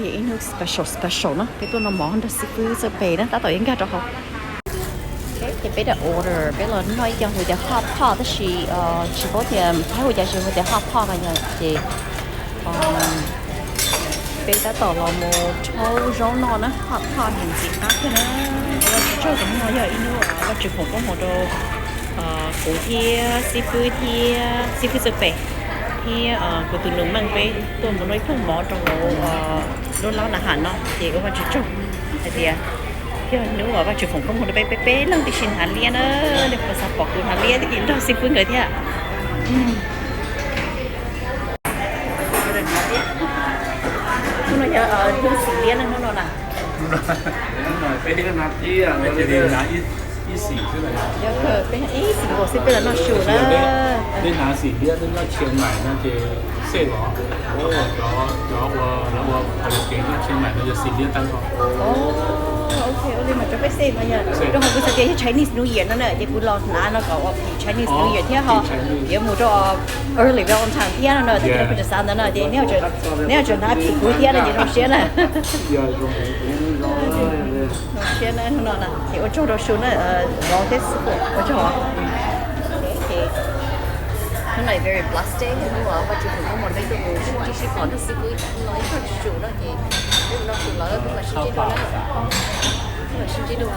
Ces ib hnub special special na, peb tuaj noj mov nrog xib fwb Txawj Pes na, tab tom yuav nkag rau hauv. Ces peb da order, peb los noj ib co hu tias hot pot tab sis tsis paub tias Thaib hu cas, tsis hu tias hot pot no yog ces peb tab tom los mus rhaub zaub noj na, hot pot ntxim qab thiab na. Ua tsaug, hnub no yog ib hnub Vajtswv foom koob hmoov rau kuv thiab xib fwb thiab xib fwb Txawj Pes thiab kuv tus nus Meej, peb tuaj mus noj ib pluag mov rau hauv lub lab na ham no ces ua Vajtswv tsaug hais tias yog hnub uas Vajtswv foom koob hmoov rau peb, peb peb leeg tib si hnav liab na. Nej puas xav pom kuv hnav liab tib si nrog xib fwb nkawd thiab? Hnub no yog hnub xim liab na, hnub no na. Ib xim nkaus xwb peb los noj su na. Ok, ua li mas rau peb xim no yog rau qhov kuv xav tias yog Chinese New Year no na ces kuv los hnav no kom ua phim Chinese New Year thiab ho yuav mus rau early Valentine thiab no na, tab sis kuv tseem xav ntawd no ces neb yuav tsum hnav phim kuv thiab no ces zoo siab na. Zoo siab na, hnub no na ces ua tsaug rau su na, vauv thiab xib fwb ua tsaug. Hnub no very blessed day, hnub uas Vajtswv foom koob hmoov peb tuaj mus sib ntsib sib pom nrog xib fwb no ib tog tsis tsum no ces peb mus noj su lawm, peb mam sib ntsib dua na. Peb mam sib ntsib dua.